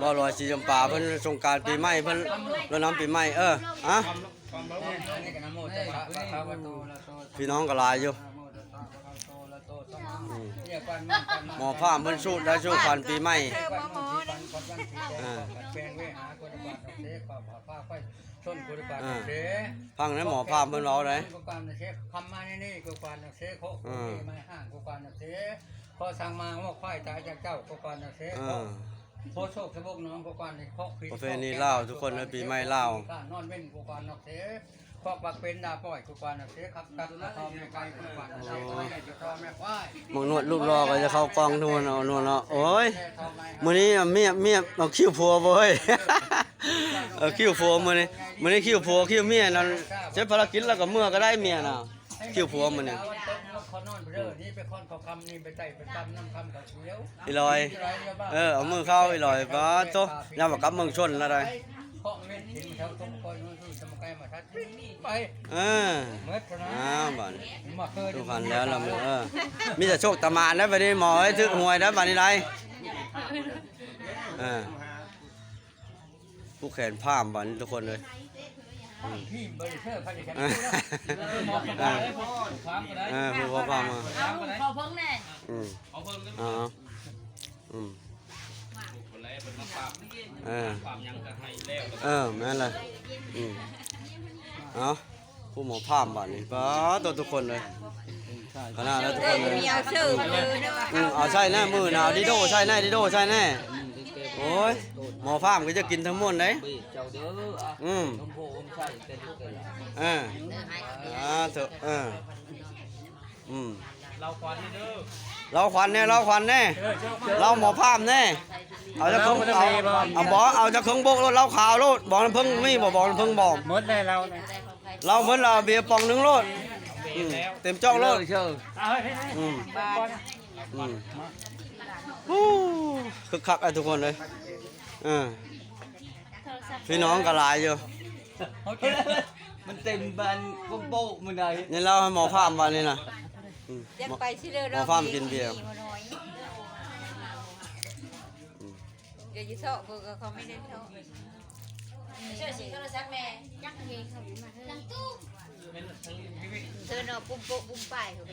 ບໍ່ລອຍສີຈຳປາເພິ່ນສົງການປີໃໝ່ ເພິ່ນລດນ້ຳປີໃໝ່ ເອີ ຮະ ພີ່ນ້ອງກໍຫຼາຍຢູ່ ອືມ ໝໍພາມເພິ່ນສູດໄດ້ສູ່ຂວັນປີໃໝ່ ເອີ ໝໍ ໝໍ ເອີ ຟັງນະໝໍພາມເພິ່ນເວົ້າໄດ໋ ເອີ ຂໍສັ່ງມາງອກຄວາຍຕາຍຈາກເຈົ້າ ຂໍກວານອອກເສ ເອີ ຂໍໂຊກສະບົກໜອງ ຂໍກວານໃຫ້ເຄາະຜີ ປະເພນີລາວທຸກຄົນເອີຍ ປີໃໝ່ລາວ ຂ້ານອນເວັນ ຂໍກວານອອກເສ ຄອກບັກເປັນດາປ້ອຍ ຂໍກວານອອກເສ ຂັບກັດກະທອມໃນໄກ ຂໍກວານອອກເສ ໂອ້ຍ ຂອໃຫ້ເຈົ້າພໍ່ແມ່ຄວາຍ ບັກໜວດຮູບຫຼໍ່ກໍຈະເຂົ້າກ້ອງທຸກຄົນເນາະ ໜວດເນາະ ໂອ້ຍ ມື້ນີ້ມຽບ ມຽບ ເອົາຄິ້ວຜົວບໍ່ເຮີ້ຍ ເອົາຄິ້ວຜົວມື້ນີ້ ມື້ນີ້ຄິ້ວຜົວ ຄິ້ວເມຍນັ້ນ ເສັດພາລະກິດແລ້ວກໍເມືອກໍໄດ້ເມຍນະ. ຄິວຜົວມື້ນີ້ ອີ່ຫຼອຍ ເອີ ເອົາມືເຂົ້າ ອີ່ຫຼອຍ ປາດໂທ້ ຍາມວ່າກັບເມືອງຊົນລະໄດ໋ ເອີ ອ້າວ ບາດນີ້ ຖືກຫັນແລ້ວລະ ເອີ ມີແຕ່ໂຊກຕາໝານໄດ໋ ບາດນີ້ໝໍເອີຍ ຖືກຫວຍໄດ໋ ບາດນີ້ໄດ໋ ເອີ. ຜູກແຂນພາມບັດນີ້ທຸກຄົນເອີຍ ອືມ ເອີ ເອີ ຜູກຄອພາມມາ ເອົາເຂົ້າເພິ່ງແດ່ ອືມ ເອົາ ອືມ ເອີ ເອີ ແມ່ນລະ ອືມ ເອົາ. ຜູ້ໝໍພາມບາດນີ້ ປາດໂທ້ ທຸກຄົນເອີຍ ຂະໜາດແລ້ວທຸກຄົນເອີຍ ອືມ ເອົາໃສ່ແນ່ ມື້ໜາວ ດີໂດໃສ່ແນ່ ດີໂດໃສ່ແນ່ ໂອ້ຍ ໝໍພາມກໍຈະກິນທັງມ່ວນເດ້ ອືມ ເອີ ສາທຸ ເອີ ອືມ ເລົ່າຂວັນແນ່ ເລົ່າຂວັນແນ່ ເລົ່າໝໍພາມແນ່ ເອົາຈັກເຄິ່ງ ເອົາ ເອົາບໍ່ ເອົາຈັກເຄິ່ງໂບກໂລດ ເຫຼົ້າຂາວໂລດ ບອກນ້ຳເຜິ້ງມີບໍ່ ບອກນ້ຳເຜິ້ງບໍ່ ໝົດແລ້ວເຫຼົ້າ ເຫຼົ້າເບິດແລ້ວ ເອົາເບຍປ່ອງໜຶ່ງໂລດ ອືມ ເຕັມຈອກໂລດ ເອີ ອືມ ອືມ ຮູ້ ຄຶກຄັກອ້າຍທຸກຄົນເອີຍ ເອີ ພີ່ນ້ອງກໍຫຼາຍຢູ່ ມັນເຕັມບ້ານກະໂປະມື້ໃດ ນີ້ເລົ່າໃຫ້ໝໍພາມວ່ານີ້ນະ ອືມ ຢາກໄປຊິເດີ ໝໍພາມກິນເບຍ ອືມ ດຽວຊິເຊາະເບິ່ງ ເຂົາໄມ່ໄດ້ເຊາະ ເຊື່ອຊິໂທລະສັບແມ່ ຈັກເດ ເຊີນເອົາປຸ້ມໂປະປຸ້ມປ້າຍ ຂອງ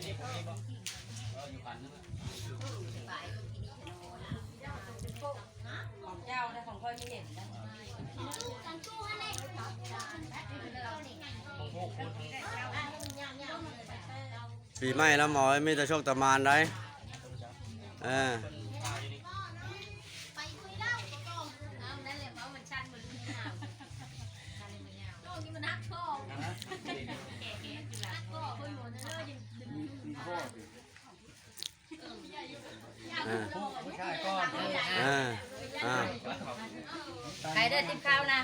ເຈົ້າແລະຂອງຂ້ອຍມີເຫັນນະ ຂອງຜູ້ຄົນ ປີໃໝ່ລະໝໍ ມີແຕ່ໂຊກຕະໝານໄດ໋ ເອີ ເອີ ເອີ ເອີ ໃຜເດີຕິບເຂົ້ານະ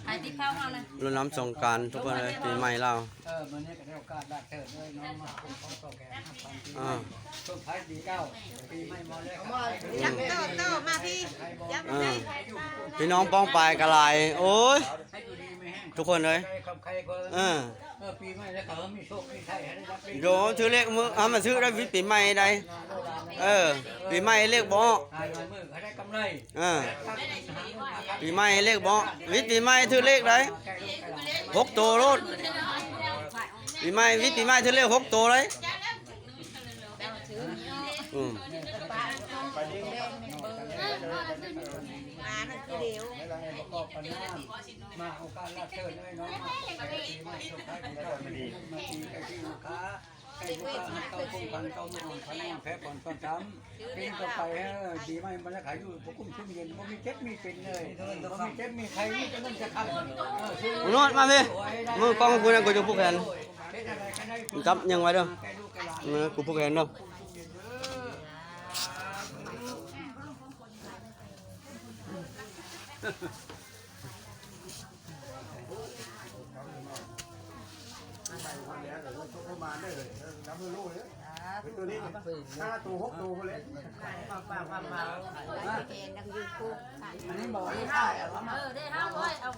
ໃຜຕິບເຂົ້າເຮົານະ ລົດນ້ຳສົງການທຸກຄົນເອີຍ ປີໃໝ່ລາວ ເອີ ມື້ນີ້ກໍໄດ້ໂອກາດລາດເຊີນເອີຍ ນ້ອງມາຄຸ້ມຄອງຕໍ່ແກ່ຮັບພັນປີໃໝ່ ເອີ ສົງທ້າຍປີເກົ່າ ປີໃໝ່ມາແລ້ວ ຈັບໂຕໂຕມາພີ່ ຈັບ ເອີ ມາພີ່ ພີ່ນ້ອງປ້ອງປາຍກໍຫຼາຍ ໂອ້ຍ ໃຫ້ຢູ່ດີມີແຮງ ທຸກຄົນເອີຍ ເອີ ເອີ ປີໃໝ່ແລ້ວກໍມີໂຊກມີໄຊໃຫ້ໄດ້ຮັບ ໂດ ຖືເລກມື້ ເອົາມາຊື້ໄດ້ວິດປີໃໝ່ໄດ໋ ເອີ ປີໃໝ່ເລກບໍ່ອອກ ຫາໜ້ອຍມື້ໃຫ້ໄດ້ກຳໄລ ເອີ ປີໃໝ່ເລກບໍ່ອອກ ວິດປີໃໝ່ຖືເລກໄດ໋ ຫົກໂຕໂລດ ປີໃໝ່ ວິດປີໃໝ່ຖືເລກຫົກໂຕໄດ໋ ອືມ ມານຳທີດຽວ ມາໂອກາດລາດເຊີນເອີຍເນາະ ມາປີໃໝ່ສົງທ້າຍປີເກົ່າ ມາປີໃກ້ປີລູກຄ້າ ໃກ້ລູກຄ້າເຂົ້າຄົງພັນເຂົ້າມາອ່ອນພັນອ່ອນແພ້ຜ່ອນສ່ອນຊ້ຳ ປີຕໍ່ໄປ ເອີ ປີໃໝ່ມັນລະຂາຍຢູ່ບໍ່ກຸ້ມຊຸມເຢັນ ບໍ່ມີເຈັບມີເປັນເລີຍ ບໍ່ມີເຈັບມີໄຂ້ ມີແຕ່ເງິນຈະຄ້ຳ ເອີ ໂນດມາພີ້ ມືກ້ອງກູນະ ກູຈະຜູກແຂນ ຈັບຍັງໄວ້ເດີ ເອີ ກູຜູກແຂນເດີ. ເອີ ໄດ້ຫ້າຮ້ອຍ ເອົາ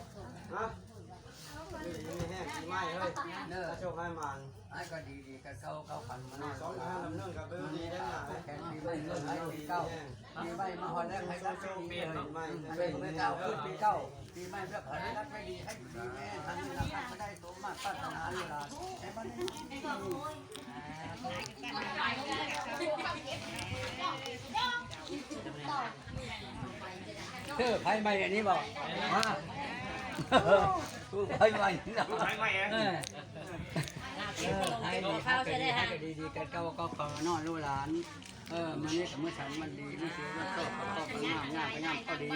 ດີມີແຮງ ປີໃໝ່ເຮີ້ຍ ເດີ ໂຊກໃຫ້ໝານ ໃຫ້ກໍດີໆກັນເກົ່າ ເກົ່າຂັນມາ ສອງພັນດຳເນີນກັນໄປດີແລ້ວນະ ແຂນປີໃໝ່ ເງິນໃຫ້ປີເກົ່າ ປີໃໝ່ມາຮອດແລ້ວ ໃຫ້ຮັກດີເດີ ໃຫ້ປີເກົ່າຂຶ້ນປີເກົ່າ ປີໃໝ່ແບບໃຫ້ຮັກໄປດີ ໃຫ້ຢູ່ດີມີແຮງ ທັງເງິນທັງຄຳ ໃຫ້ໄດ້ສົມມາດປາດຖະໜາລູກຫຼານ ໃຫ້ມັນ ເອີ ໄຟໄໝ້ອັນນີ້ບໍ່? ຮະ? ໄຟໄໝ້ເນາະ ໄຟໄໝ້ ເອີ ເອີ ໃຫ້ດີ ໃຫ້ດີ ໃຫ້ດີໆກັນເກົ່າ ກໍຂໍນ້ອງລູກຫຼານ ເອີ ມື້ນີ້ກໍມື້ສັນວັນດີ ມື້ຊື່ວັນໂຊກ ກໍຂໍງາມ ງາມກໍງາມ ພໍດີ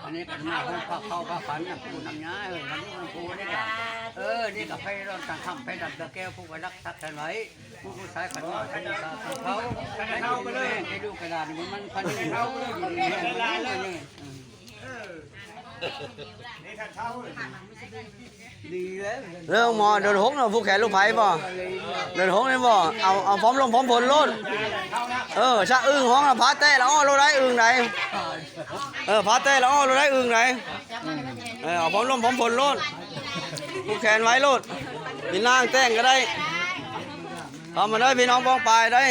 ອັນນີ້ກໍມາຮອດພາກເຂົ້າພາກຝັນນຳປູ່ນຳຍ່າ ເອີ ນຳລູກນຳໂພນີ້ກໍ ເອີ ນີ້ກໍໄຟຮ້ອນກາງຄ່ຳ ໄຟດຳຕະແກ້ວ ຜູ້ໄວ້ລັກຊັບແທນໄວ້ ຜູ້ຜູ້ຊາຍຂັນວ່າ ໃຫ້ມີສາທຸເຂົາ ໃຫ້ຢູ່ດີມີແຮງ ໃຫ້ລູກໃຫ້ຫຼານນີ້ ມັນພັນເຂົ້າເລີຍ ເອີ ນີ້ທ່ານເຖົ້າເອີຍ ດີແລ້ວ ເລື່ອງໝໍເດືອນຫົກນະ ຜູກແຂນລູກໃຜບໍ່? ເດືອນຫົກນີ້ບໍ່? ເອົາ ເອົາພ້ອມລົມພ້ອມຝົນໂລດ ເອີ ຊະອຶ່ງຮ້ອງນະ ຟ້າແຕະລະອໍ້ໂລດໄດ໋ ອຶ່ງໃດ ເອີ ຟ້າແຕະລະອໍ້ໂລດໄດ໋ ອຶ່ງໃດ ເອີ ເອົາພ້ອມລົມພ້ອມຝົນໂລດ ຜູກແຂນໄວ້ໂລດ ເປັນນາງແຕ່ງກໍໄດ້ ເຂົ້າມາເດີພີ່ນ້ອງປ້ອງປາຍເດີ